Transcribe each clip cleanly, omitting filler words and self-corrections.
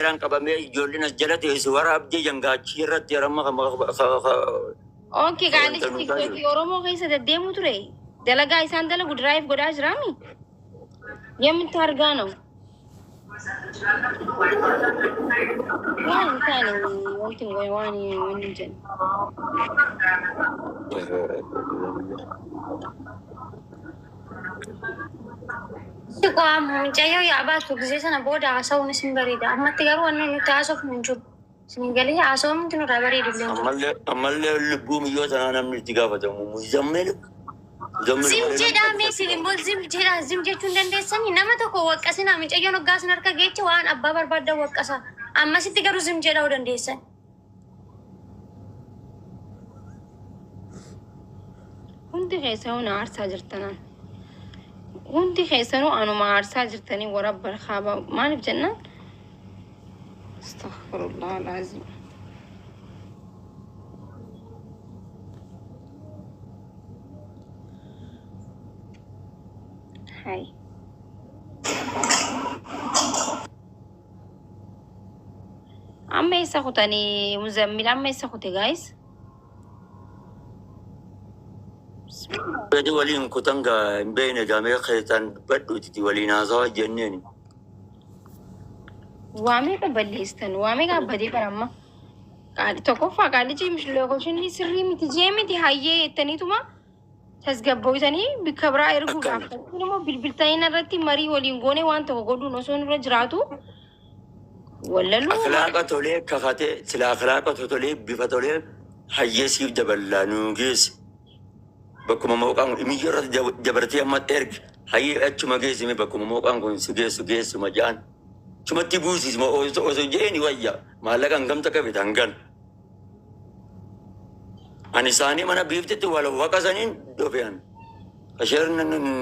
Kaameraan qabamee ijoolleen as jala teessu waraabdee jangaachii irratti yeroo amma Okay, qaalichi TikTokii Oromoo keessa deddeemu ture. Dalagaa isaan dalagu drive godhaa jiraami? Yamitti argaa ነው. Waan hin taane wanti waan wanni hin jenne. Siqoo mucayyoo yaa baattu gisee sana booda haasa'uun isin bareeda. Ammatti garuu wanni nuti haasofnu hin jiru. Isin galee haasa'uun nurraa bareedu illee hin jiru. Ammallee ammallee lubbuu miyyoo sanaa namni itti gaafatamu muzammil muzammil. Zim jedhaa mee isin immoo zim jedhaa, zim jechuu hin dandeessanii? Nama tokko waqqasinaa. Mucayyoon hoggaa isin harka geeche waan abbaa barbaaddan waqqasa. Ammasitti garuu zim jedhaa dandeessan. Hundi keessanuu na aarsaa jirtanan. Hundi keessanuu anuma aarsaa jirtanii warra barkaaba maaliif jennaan? Astaghfirullah alazim. Hai. Amma eessa kutanii Muzammil, amma eessa kute, guys? Gadi waliin kutan gaa hin beekne gaamee keessaan dubbadhuuti waliin haasawaa jenneeni. Waa meeqa balleessitan? Waa meeqa abbadee bara amma? Qaali tokkoffaa qaalichi location sirrii miti jee miti, hayyee jettaniituma tasgabbootanii bikka biraa erguudhaaf kun immoo bilbiltanii irratti marii waliin goone waan tokko godhuun osoo nurra jiraatu wallaluu. Akhlaaqa tolee kakatee sila akhlaaqa tolee bifa tolee hayyee siif daballaa nuu geessi. Bakkuma mooqaan kun miyyoo irratti dabartee amma ergi hayyee achuma geessime, bakkuma mooqaan kun si geessu geessuma ja'an. Achumatti buusisma osoo jeeni wayya maallaqa hangamta qabete hangan. Ani isaanii mana biiftitti wal waqasaniin dhufean. Asheer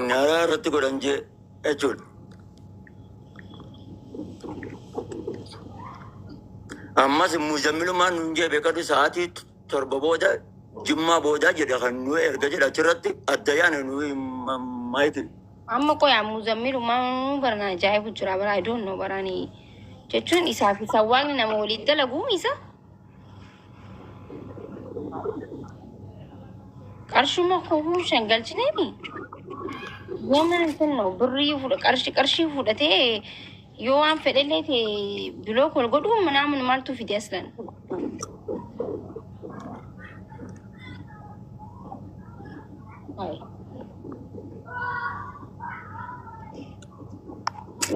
nyaara irratti godhan jee jechuudha. Ammas muzammilummaan nuun jee beekadu sa'aatii 7 booda Jimmaa boodaa jedha kan nu erga jedha achirratti adda yaane nu maayikil. Amma qoyaa muzammilumaan barana ajaa'ibu jira bara, I don't know, barani jechuun isaa fi sawwaaqni nama waliin dalaguu isa qarshuma kuufuu shan galchineemi. Yooma እንትን ነው birrii fudha qarshii qarshii fudhatee yoo waan fedhellee ta'e block wal godhuu ምናምን maaltu fide aslan? Ay.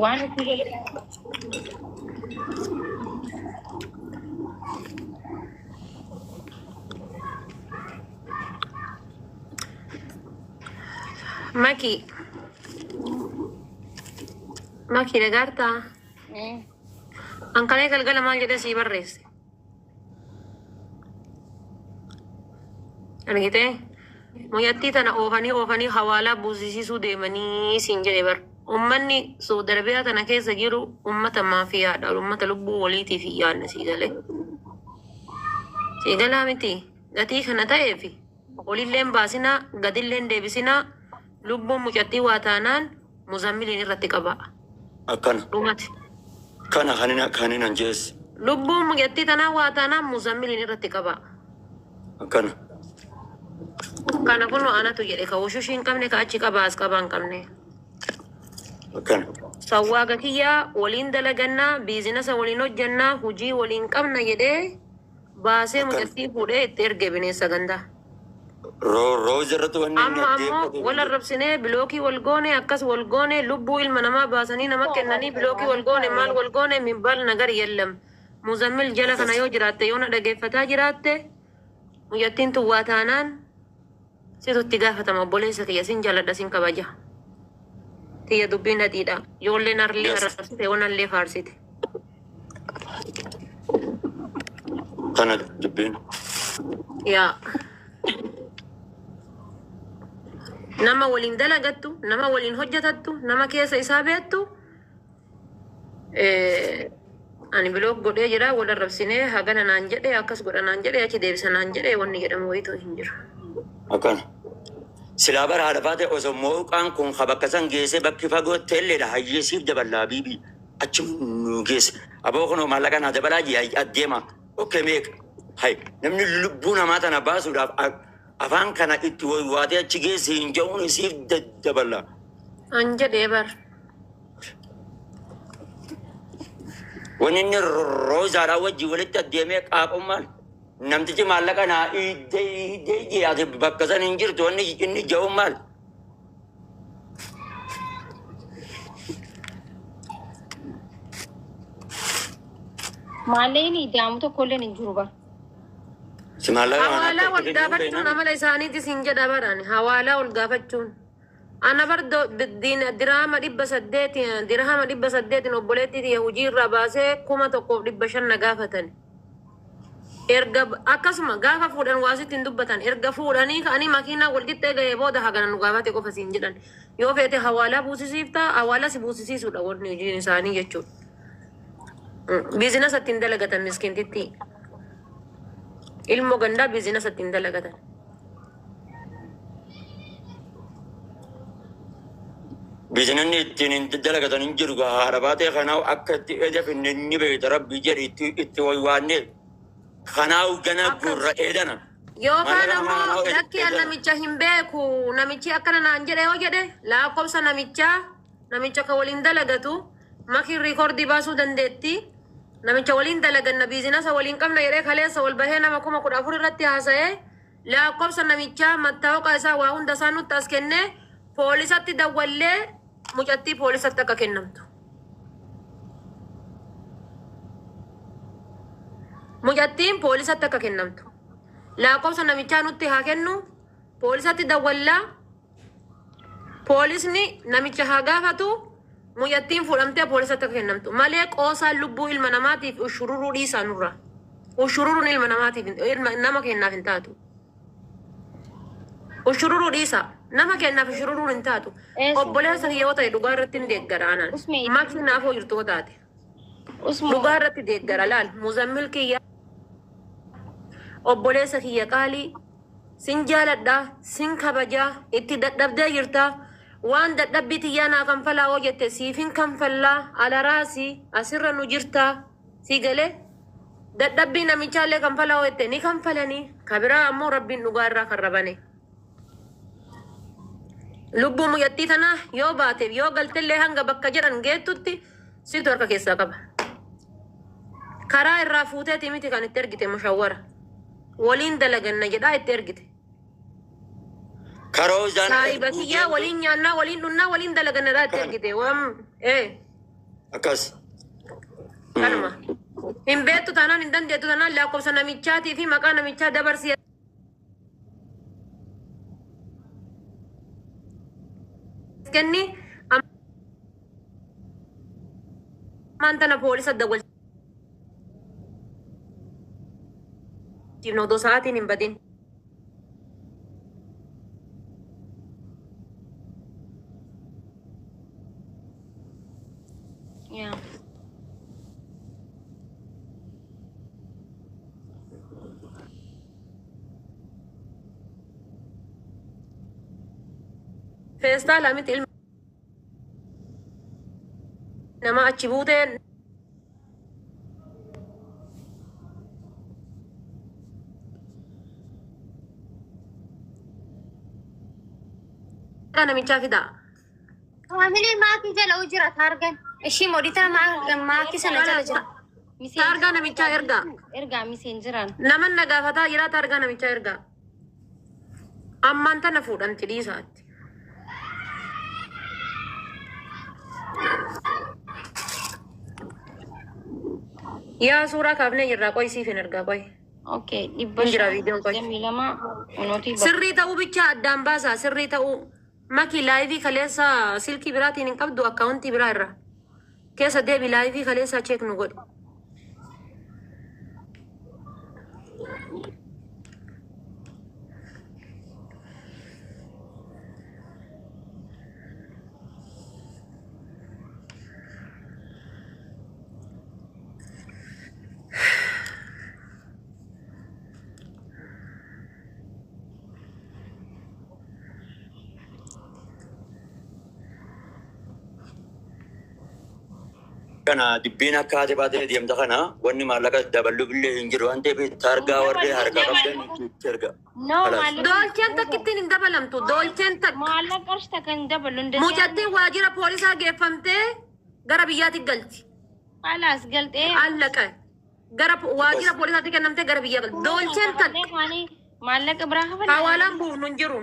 Waan itti godhe. Maki. Maki, dhagaartaa? An kalee galgala maal jedhee sii barreesse? Argitee? Muyyattii tana oofanii oofanii hawaalaa buusisiisuu deemanii siin jedhe bar. Uummanni Saudi Arabiyaa tana keessa jiru uummata maafiyaadha. Uummata lubbuu waliitiif hin yaadne, sii galee. Sii galaa miti. Gatii kana ta'eef olilleen baasinaa, gadilleen deebisinaa, lubbuun mucattii waa taanaan muzammiliin irratti qaba. Akkana. Dhumati. Kana kanina kaninan jees. Lubbuun mucattii tanaa waa taanaan muzammiliin irratti qaba. Akkana. Kana kun anatu jedhe, ka wushushii hin qabne, ka achi qaba as qabaa hin qabne. Akkana. Sawwaaga kiyyaa waliin dalagannaa, business waliin hojjannaa, hujii waliin qabna jedhee baasee Akkana. mucattii fuudhee itti erge bineensa gandaa. Rooza irratti wanni inni Amma ammoo addeeffate. Wal arrabsinee, block wal goone, akkas wal goone, lubbuu ilma namaa baasanii nama kennanii, block wal goone, maal wal goone minbaal nagar yellam. Muzammil jala kana yoo jiraatte, yoo na dhageeffataa jiraatte, mucattiin tun waa taanaan situ itti gaafatama. Obboleessa kiyya, sin jaaladha, sin kabaja. Tiyya dubbiin hadiidha. Ijoolleen harlee arrabsite, onallee faarsite. Kana dubbiin. Yaa. Nama waliin dalagattu, nama waliin hojjetattu, nama keessa isaa beektu, ani block godhee jira, wal arrabsinee hagana naan jedhe, akkas godha naan jedhe, achi deebisa naan jedhe, wanni jedhamu wayitu hin jiru. Akkana. Silaa bara haadha faate osoo mooqaan kun ka bakka san geessee bakki fagoo teelleedha hayyee siif daballaa biibii achuma nu geesse. Aboo kunoo maallaqa naa dabalaa jee addeema. Okay meeqa? Hay namni lubbuu namaa tana baasuudhaaf afaan kana itti waywaatee achi geesse hin ja'uun isiif daddabala. An jedhee bar. Wanni inni roozaadhaa wajjin walitti addeemee qaaqummaan maal? Namtichi maallaqa naa iddee iddee jee ati bakka san hin jirtu wanni inni ja'uun maal? Maallaqni ida'amu tokkolleen hin jiru bar. Si maallaqa kana Hawaalaa akka wal itti kennu gaafachuun beeknaan. amala isaaniitis hin jedha baraan. Hawaalaa wal gaafachuun. Ana bar dirhama 800, dirhama 800 obboleettii tiyya hojii irraa baasee 1500 na gaafatan. Erga akkasuma gaafa fuudhan waasitti hin dubbatan. Erga fuudhanii ka'anii makiinaa wal qixxee ga'ee booda hagana nu gaafate qofa siin jedhan. Yoo feete hawaalaa buusisiifta, hawaalaa si buusisiisuudha wanni hojiin isaanii jechuudha. Biizinasa ittiin dalagatan miskiintitti. Ilmoo gandaa biizinasa ittiin dalagatan. Biizinanni ittiin hin dalagatan hin jiru haadha baatee kanaaf akka itti edafinne ni beekta rabbii jedhi itti itti waywaannee kanaaf gana Akkas. gurra eedana. Yookaan Maallaqa namaa ammoo kanaaf lakki an eedana. namicha hin beeku namichi akkana naan jedhe yoo jedhe lakkoofsa namichaa namicha ka waliin dalagatu makiin riikoordii baasuu dandeetti. Namicha waliin dalaganna biizinasa waliin qabna jedhee kaleessa ol bahee nama 14,000 irratti haasa'ee lakkoofsa namichaa mattaa'oqa isaa waa hunda isaa nutti as kennee poolisatti dawwallee mucattii poolisatti akka kennamtu. Mucattiin poolisatti akka kennamtu. Lakkoofsa namichaa nutti haa kennu poolisatti dawwallaa poolisni namicha haa gaafatu mucattiin fuudhamtee poolisatti akka kennamtu. Malee qoosaan lubbuu ilma namaatiif ushururuu dhiisaa nurra. Ushururuun ilma namaatiif ilma nama kennaaf hin taatu. Ushururuu dhiisaa. Nama kennaaf ushururuun hin taatu. Eessa? Obboleessa kiyya yoo ta'e dhugaa irratti hin deeggara anaan. Usmee Maksi naafoo jirtu yoo taate. Usmoo Dhugaa irratti deeggara laal. Muzammil kiyya obboleessa kiyya qaalii sin jaaladhaa sin kabajaa itti dadhabdee jirtaa waan dadhabbii tiyyaa naa kanfalaa hoo jette siifin kanfallaa alaraasii asirra nu jirtaa si galee dadhabbii namichaallee kanfalaa hoo jette ni kanfalanii kabiraa ammoo rabbiin dhugaa irraa kan rabane. Lubbuu mucattii tanaa yoo baateef yoo galtellee hanga bakka jedhan geettutti situ harka keessaa qaba. Karaa irraa fuuteeti miti kan itti ergite mushawwara. Waliin dalaganna jedhaa itti ergite. Karoozaan Saahiba erguu kiyyaa deemtu waliin nyaannaa waliin dhunnaa waliin dalaganna itti ergite. Waan akkas. Kanuma. Hin beektu taanaan hin dandeettu taanaan lakkoofsa namichaatii fi maqaa namichaa dabarsii kenni ammaan tana poolisa dawwalchiifna odoo sa'aatiin hin badin. Yaa. Feestaala miti ilma namaa achi buuteen namichaa fidaa. Faamilii maakii jala jira taargan. Ishii modita maakii sana jala jira. Taargaa namichaa ergaa. Ergaa miseenjiraan. Naman na gaafataa jira taargaa namichaa ergaa. Ammaan tana fuudhamti dhiisaatti. Yaa suuraa kaafnee jirraa qoy siif hin ergaa qoy. Okay, dhibba Hin jira shan viidiyoon qoy. 22 onootii bakka. Sirrii ta'uu bicha addaan baasaa sirrii ta'uu maki laayivii kaleessa silkii biraatiin hin qabdu akkaawuntii biraa irra. Keessa deebi laayivii kaleessa cheek nu godhi. Kana dubbiin akka haati baatee deemta kana wanni maallaqa dabaluu illee hin jiru waan ta'eef taargaa warree harkaa qabdan itti erga. No, Kalaas. maallaqa. Doolcheen takkittiin hin dabalamtu. Doolcheen takka. Maallaqa qarshii takka hin dabalu. እንደዚህ Mucattiin waajjira poolisaa geeffamtee gara biyyaatti galti. Kalaas galtee. Allaqa. Gara waajjira poolisaatti kennamtee gara biyyaa galti. Doolcheen takka. Maallaqa biraa kafalaa. Hawaalaan buufnu hin jiru.